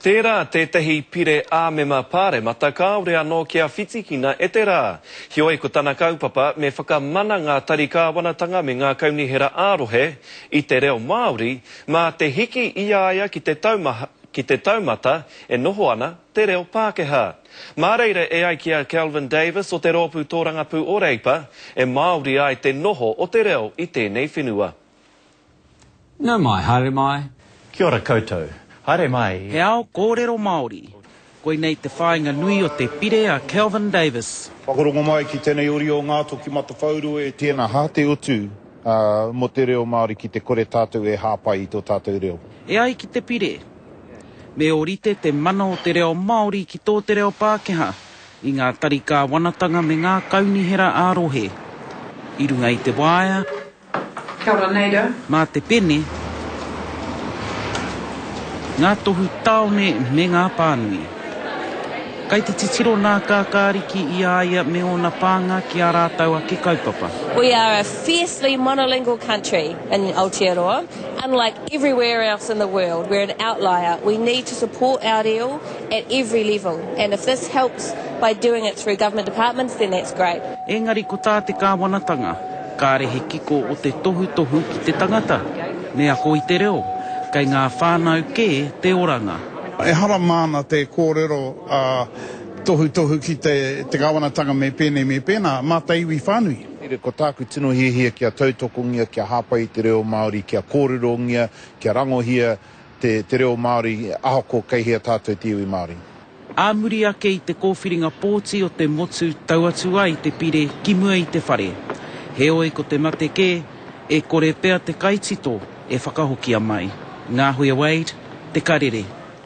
Tērā tētahi pire ā-mema pāremata kāore anō kia whitikina e te rā. Heoi ko tana kaupapa me whakamana ngā tari kāwanatanga me ngā kaunihera ā-rohe i te reo Māori mā te hiki i a ia ki te ki te taumata e noho ana te reo Pākehā. Mā reira e ai ki a Kelvin Davis o te Rōpū Tōrangapū o Reipa e Māori ai te noho o te reo i tēnei whenua. Nau mai, haere mai. Kia ora koutou. Haere mai. He ao kōrero Māori. Koinei te whāinga nui o te pire a Kelvin Davis. Whakarongo mai ki tenei uri o Ngātokimatawhauro e. Tēnā, hā te utu mō te reo Māori ki te kore tātou e hāpai i tō tātou reo. E ai ki te pire, me ōrite te mana o te reo Māori ki tō te reo Pākehā i ngā tari kāwanatanga me ngā kaunihera ā-rohe. I runga i te waea, Kia ora Neira. Mā te pene, ngā tohu tāone me ngā pānui. Kai te titiro nā Kākāriki i a ia me ōna pānga ki ā rātau ake kaupapa. We are a fiercely monolingual country in Aotearoa, unlike everywhere else in the world, we're an outlier, we need to support our reo at every level and if this helps by doing it through government departments then that's great. Engari ko tā te kāwanatanga, kāre he kiko o te tohutohu ki te tangata, me ako i te reo, kei ngā whānau kē te oranga. Ehara māna te kōrero tohutohu ki te kāwanatanga me pēnei me pēnā, mā te iwi whānui. Ko tāku tino hiahia kia tautokongia, kia hāpai i te reo Māori, kia kōrerongia, kia rangohia te reo Māori ahako kei hea tātou te iwi Māori. Ā muri ake i te kōwhiringa pōti o te motu tau atu ai te pire ki mua i te whare. Heoi ko te mate kē, e kore pea te kaitito e whakahokia mai. Ngāhuia Wade, Te Karere.